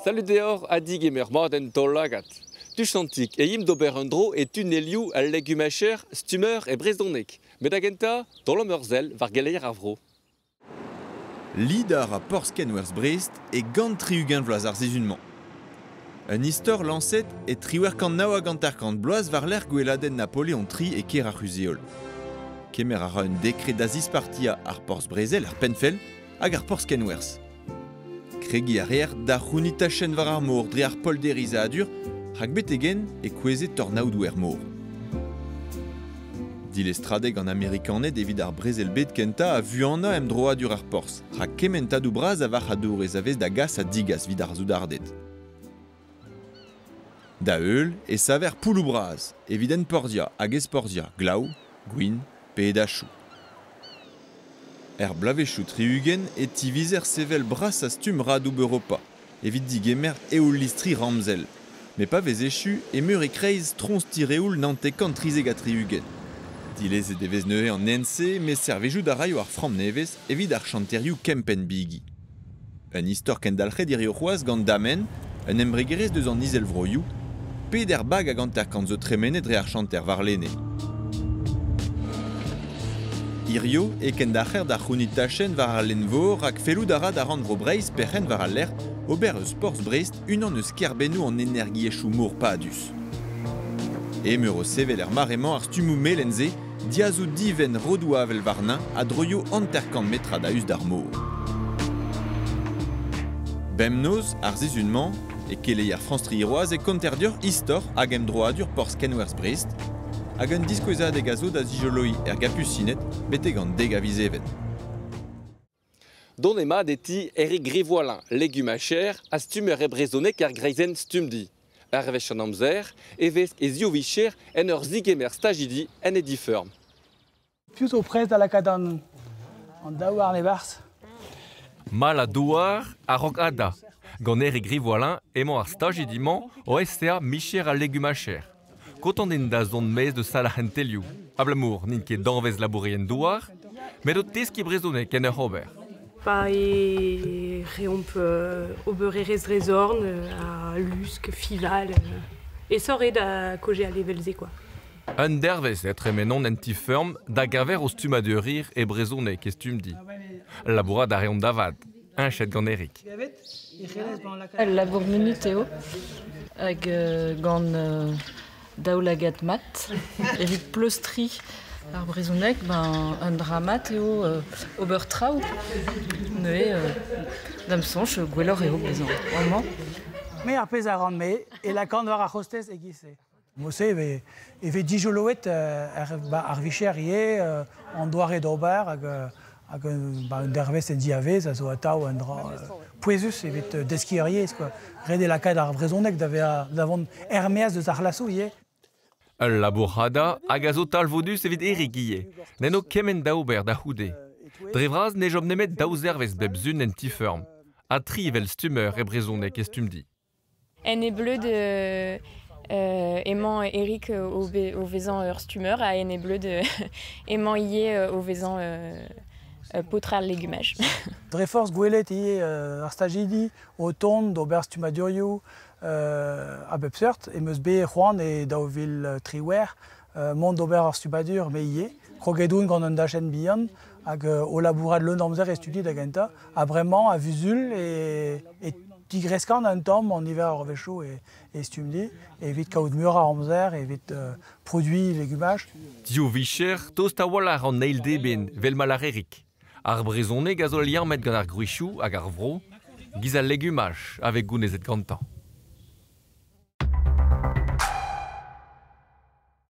Salut deoc'h ha digemer mat en taol-lagad. Tuchantik e imp d'ober un dro e tunelioù al legumacher stummer e brezhoneg. Met da gentañ, taolomp ur sell war geleier ar vro. Lidañ a ra porzh kenwerzh Brest e 160 vloaz ar sizhun-mañ. Un istor lañset e 1859 bloaz war-lerc'h gweladenn Napoleon III e kêr ar C'huzh-Heol. Kemer a ra un dekred da zispartiañ ar porzh brezel ar Penfell hag ar porzh kenwerzh. Kregiñ a reer da c'hounit tachenn war ar mor dre ar polderizadur rak betek-henn e kouezhe tornaodoù er mor. Dilestradeg an Amerikaned evit ar brezel-bed kentañ a vuana emdroadur ar porzh, rak kementadoù bras a varc'hadourezh a vez da gas ha digas evit ar soudarded. Da heul e saver poulloù bras evit enporzhiañ hag ezporzhiañ glaou, gwin pe edachoù. Er bloavezhioù 60 e tivizer sevel brasañ stumm radoub Europa evit digemer eoul-listri ramzel. Met pa vez echu emeur e-kreiz stroñs tireoul 973. Dilezet e vez neuze an hent-se met servijout a raio ar framm nevez evit ar chanterioù kempenn bigi. Un istor kendalc'het hiziv c'hoazh gant Damen, un embregerezh deus an Izelvroioù, peder bag hag 50 zo tremenet dre ar chanter warlene. Hirio e kendalc'her da c'hounit tachenn war al lenn-vor rak fellout a ra da rannvro Breizh perc'henn war al lec'h ober eus porzh Brest unan eus kêrbennoù an energiezhioù mor padus. Emeur o sevel er mare-mañ ar stummoù melen-se, diazoù divent rodoù-avel warnañ a droio 50 metrad a-us d'ar mor. Bemnoz, ar sizhun-mañ, e keleier Frañs Triroaz e konter deoc'h istor hag emdroadur porzh kenwerzh Brest hag un diskouezadeg a zo da zijoloiñ er Gapusined betek an dek a viz Even. Dont emañ e ti Eric Grivoilin, legumacher ha stummer e brezhoneg er greizenn Stumdi. Ur wech an amzer e vesk e ziv vicher en ur zigemer stajidi en e di-feurm. Piv zo prest da lakaat an daouarn e-barzh? Mall ha douar a-raok hadañ. Gant Eric Grivoilin emañ ar stajidi-mañ o esaeañ micher al legumacher. Kontant int da zont maez deus sal ar c'hentelioù, abalamour n'int ket danvez labourerien-douar, met o teskiñ brezhoneg en ur ober. Pa e reomp obererezh dre zorn, ha lusk, fival, aesoc'h eo da kaozeal evel-se quoi. Un dervezh e tremenont en ti-feurm da geñver o stummadur e brezhoneg e Stumdi. Labourat a reont da vat, heñchet gant Eric. Al labour munut eo, hag gant daoulagad mat. Evit pleustriñ ar brezhoneg, ben, un dra mat eo ober traoù. Neuze, da'm soñj, gwelloc'h eo bezañ amañ. Me ar pezh a ran-me e lakaan war ar c'hostez e-giz-se. Mod-se e vez dijoloet ar vicher ivez, an doare d'ober hag hag un dervezh en diavez a zo atav un dra pouezus evit deskiñ ur yezh quoi. Ret eo lakaat ar brezhoneg da vezañ da vont er-maez eus ar c'hlasoù ivez. Ul labour hadañ hag a zo talvoudus evit Eric ivez. N'en do kement da ober da c'houde. Dre vras ne chom nemet daou zervezh bep sizhun en ti-feurm. Ha tri evel stummer e brezhoneg e Stumdi. En e bleud emañ Eric o vezañ ur stummer ha en e bleud emañ ivez o vezañ paotr al legumaj. Dre forzh gwelet ivez ar stajidi o tont d'ober stummadurioù a bep seurt em eus bet c'hoant e 2018 mont d'ober ar stummadur me ivez. Kroget on gant un dachenn bihan hag o labourat leun amzer e studi da gentañ. Ha bremañ a-vuzul e tigreskan un tamm an niver a eurvezhioù e Stumdi evit kaout muioc'h a amzer evit produiñ legumaj. Div vicher tost a-walc'h an eil d'eben, 'vel ma lâr Eric. Ar brezhoneg a zo liammet gant ar gwrizioù hag ar vro, giz al legumaj a vez gounezet gantañ.